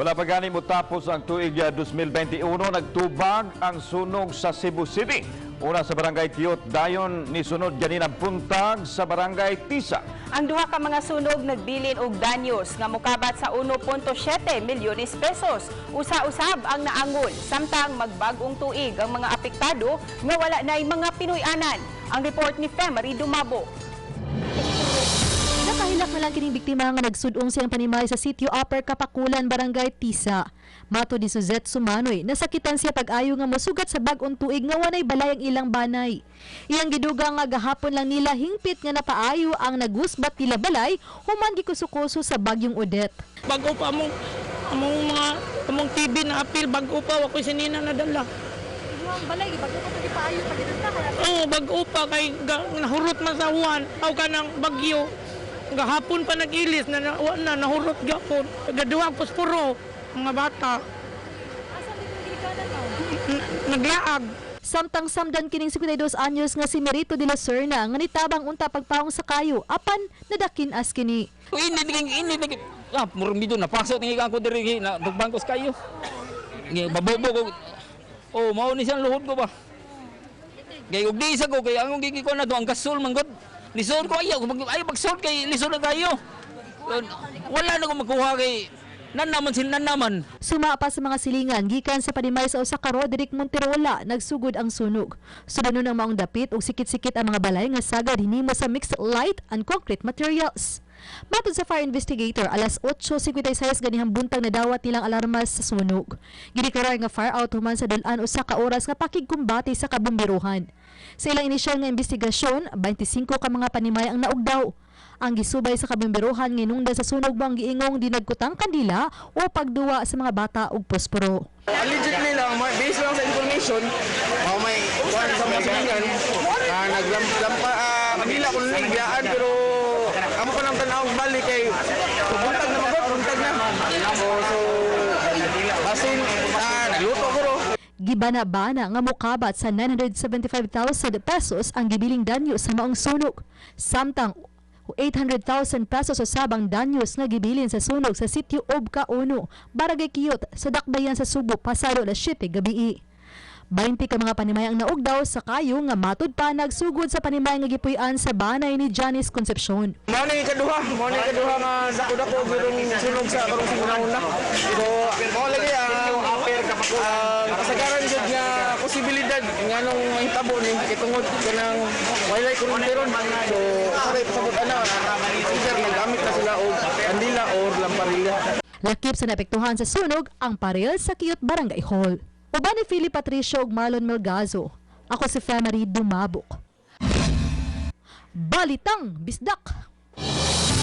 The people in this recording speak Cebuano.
Wala pa gani motapos ang tuig 2021, nagtubag ang sunog sa Cebu City. Una sa Barangay Kiot, dayon ni sunod ganinang buntag sa Barangay Tisa. Ang duha ka mga sunog nagbilin og danyos nga mokabat sa 1.7 milyones pesos. Usa-usab ang naangol samtang magbag-ong tuig ang mga apektado nga wala na'y mga Pinoy-anan. Ang report ni Femary Dumabo. Nakahilak na lang kining biktima nga nagsudong siyang panimay sa Sitio Upper Kapakulan, Barangay Tisa. Matod ni Suzette Sumanoy, nasakitan siya pag-ayo nga mosugat sa bag-ong tuig nga wanay balay ang ilang banay. Iyang gidugang nga gahapon lang nila hingpit nga napaayo ang nagusbat nila balay human gikusukoso sa bagyong Odette. Bago pa among mga among TV na apil, bago pa wa ko'y sinina nadala. Ang balay bago pa paayo pag Oo, bago pa kay nahurot man sa uwan, aw kanang bagyo. Gahapon pa nag-ilis na, na, wa na nahurot gyapon. Gaduha posporo mga bata. Naglaag. Samtang samdan kining 52 anyos nga si Merito de la Serna nga nitabang unta pagpaong sa kayo apan nadakin as kini. Init ning init ning murag dito napasok ning ko diri na tugbangkos kayo. Ngi babobo ko. Oh, mao ni siyang luhod ko ba. Kay og di sa ko kay ang gigikuan na to ang gasol man gud. Lisod ko ayaw mag ayaw magsol kay lisod na kayo. Wala na ko makuha kay nan naman sila nan naman. Suma pa sa mga silingan gikan sa panimay sa usa ka Roderick Monterola nagsugod ang sunog. Sudanon ang maong dapit ug sikit-sikit ang mga balay nga sagad hinimo sa mixed light and concrete materials. Matod sa fire investigator, alas 8:56 ganihang buntag nadawat nilang alarma sa sunog. Gideklarar nga fire out human sa dul-an usa ka oras nga pakigkumbate sa kabomberohan. Sa ilang inisyal nga investigasyon, 25 ka mga panimay ang naugdaw. Ang gisubay sa kabomberohan nga inungdan sa sunog mo ang giingong dinagkutang kandila o pagduwa sa mga bata og posporo. Allegedly lang, based lang sa information, may kuan sa mga silingan, naglampa, kanila kung biyaan, pero amo ko lang tanaw balik kay buntag na magod, buntag na. So, basin, nagluto ko ro. Gibana-bana nga mokabat sa 975,000 pesos ang gibiling danyo sa maong sunog. Samtang 800,000 pesos usab ang danyos nga gibilin sa sunog sa Sitio Obka 1, Barangay Kiyot sa Dakbayan sa Subo pasado alas 7 gabii. 20 ka mga panimay ang naugdaw sa kayo nga matud pa nagsugod sa panimay nga gipuy-an sa banay ni Janice Concepcion. Mao ni kaduha nga dako-dako gyud sunog sa karong sa una. So, mao lagi ang kasagaran jud nga posibilidad nganong mahitabo ni kay tungod kanang walay kuryente ron. So, saray pasabot ana, either naggamit na sila og kandila or lamparilla. Lakip sa naepektuhan sa sunog ang paril sa Kiyot Barangay Hall. Uban ni Philip Patricio ug Marlon Melgazo. Ako si Femary Dumabok. Balitang Bisdak!